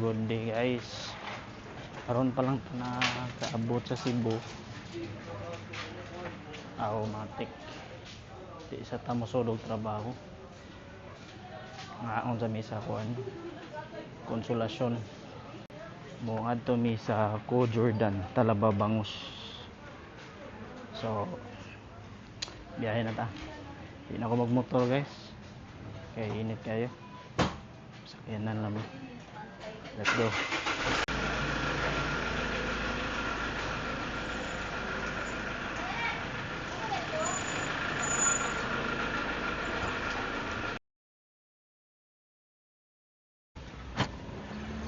Good day, guys. Karon pa lang ta nakaabot sa Cebu. Aw, matik. Di sa ta mosulog trabaho. Ngaon sa misa kuan. Konsolasyon. Mo adto mi sa Co Jordan, Talaba, Bangus. So biyahe na ta. Di na ako magmotor, guys. Kay init kayo. Sakyanan lang mi. Let's go.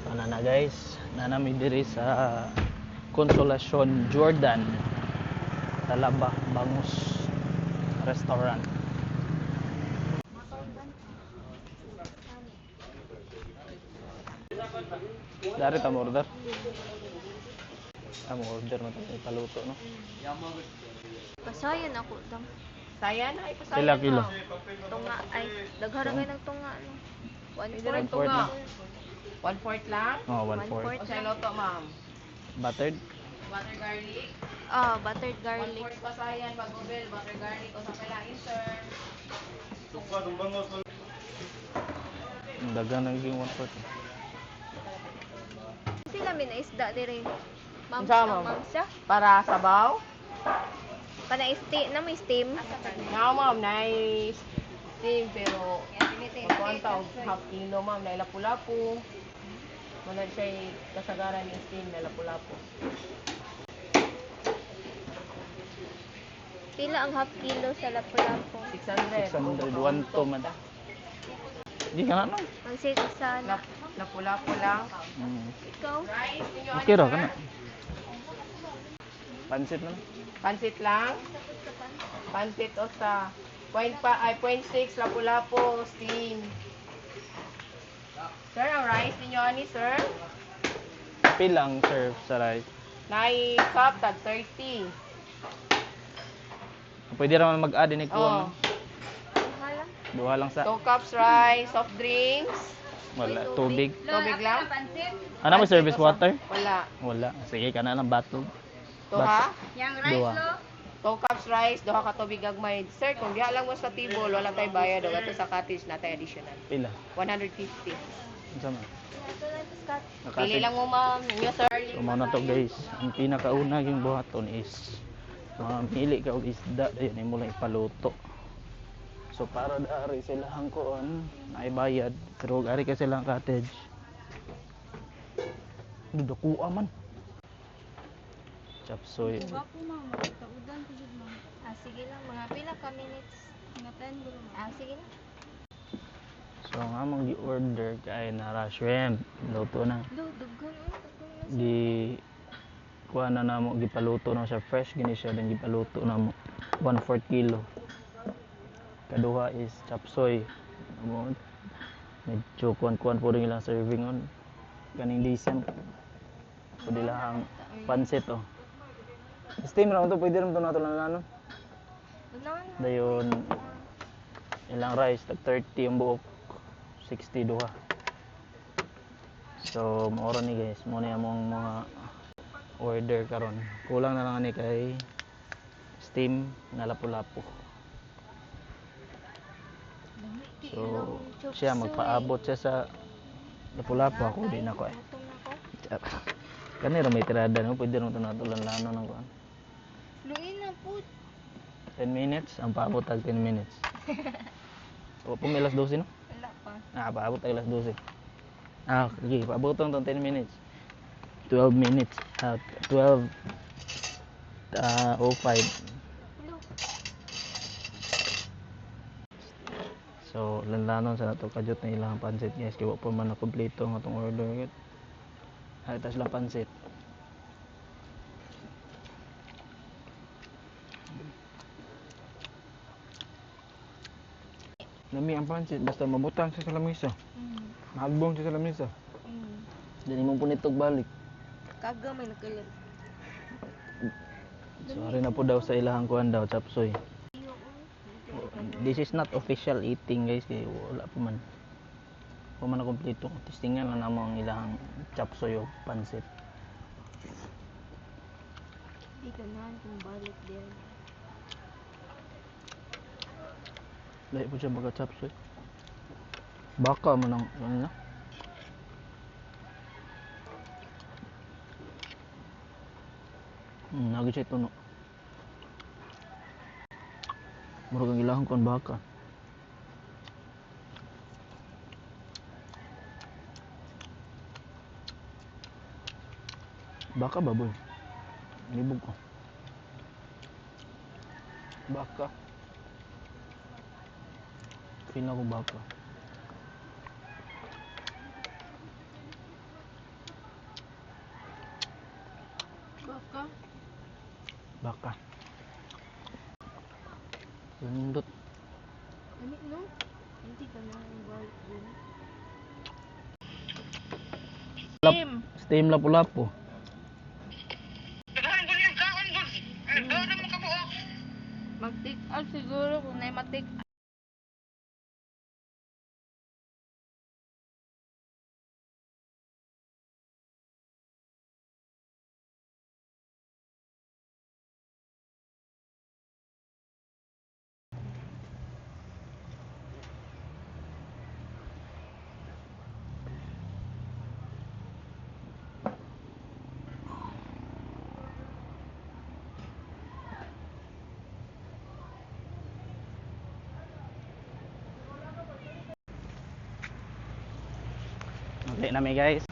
So na na guys, na nami diri sa Consolacion Jordan, Talaba, Bangus Restaurant. Dari ta mo order. Amo order mo ta ipaluto, no. Pasayan ako dam. Sayan ay pasayan. Pila kilo? Tunga ay daghara kay ng tunga, no. One Pwede fourth. rin One fourth tunga. na. One fourth lang? Oh, one One fourth. fourth. O sa loto, ma'am? Buttered. Butter garlic. Ah, buttered One garlic. fourth pasayan, bagobel, butter garlic. O sa palain, sir. Ang daga naging one fourth. Sila mi na isda dire. Ma'am, Unsa, ma'am? ma'am siya. Para sabaw? Kana steam na may steam. Now, ma'am, nice steam, pero magkuhan og half kilo, ma'am, na lapu-lapu. Wala siya kasagaran ni steam na lapu-lapu. Pila ang half kilo sa lapu-lapu? 600. 600, one two man. Di ka na, no? Ang sit sa na. Lapu-lapu lang. Ikaw? Rice, ninyo, Okay ra sir? kana. Pansit na lang. Pansit lang? Pansit o sa point pa ay 0.6 lapu-lapu steam. Sir, ang rice ninyo ani, sir? Pilang serve sa rice? Nai cup tag 30. Pwede ra man mag-add ini kuha Oh. man. Duha lang. Duha lang sa 2 cups rice, soft drinks, wala tubig. Tubig lang. Ano mo service water? Wala. Wala. Sige kana lang bottle. Duha? Duha. 2 cups rice, duha ka tubig gagmay. Sir, kung diha lang mo sa table, wala tay bayad og ato sa cottage na tay additional. Pila? 150. Unsa man? Ito lang sa Pili lang mo, ma'am. Inyo, sir. So mao na to, guys. Ang pinakauna ging buhaton is mamili ka og isda dayon imo lang ipaluto. So para dari sila ang kuon, naay bayad pero ari kay silang cottage. Dudukuha man. Chapsoy. Ah, sige lang. Mga pila ka minutes? Mga 10. Ah, sige lang. So ang among gi-order kay nara shrimp, luto na. Lo, dughan oh. Dughan na. Di kuha na namo, gipaluto na siya, fresh gini siya, then gipaluto na mo 1/4 kilo. Kaduha is chapsoy. Mo medyo kuan-kuan po rin ilang serving on kaning decent pwede lang pansit, oh. Steam ra to, pwede ra to nato lang ano. Unahan na. Dayon ilang rice tag 30 ang buok, 60 duha. So mao ra ni, guys, mo ni among mga order karon. Kulang na lang ani kay steam na lapu-lapu. So siya magpaabot siya sa lapu-lapu, ako di na ko eh. Gutom na ko. Kani ra may tirada, no? Pwede ra to nato lang lano ng kuan. Luin na po. 10 minutes ang paabot, tag 10 minutes o po, may alas 12, no? Wala pa. Ah, paabot tayo alas 12. Ah, sige, paabot lang tong 10 minutes. 12 minutes. Ah, 12 05. Lo. So, lanlanon sa nato kadyot na ilang pansit, guys. Kaya wa pa man na kompleto ang atong order. Ay, tas lang pansit. Lami ang pansit basta mabutang siya sa lamisa. Mahagbong siya sa lamisa. Dili mo punitog balik. Kaga may nakalit. So, ari na po daw sa ilahang kuan daw, chapsoy. This is not official eating, guys. Kaya wala pa man. Wa man na kompleto. Testingan lang namo ang ilahang chapsoy o pansit. Di ganahan kung balik din. Lahi po siya baga chapsoy. Baka man ang ano na. Nagi siya ito no. Murag ang ilahang kon baka. Baka ba boy? Libog ko. Baka. Feel na ko baka. Baka. Baka. Lindot. Ano no? Hindi ganahan kung balik din. Steam. Steam lapu-lapu. Mag-take out siguro kung na ma-take Okay na mi, guys.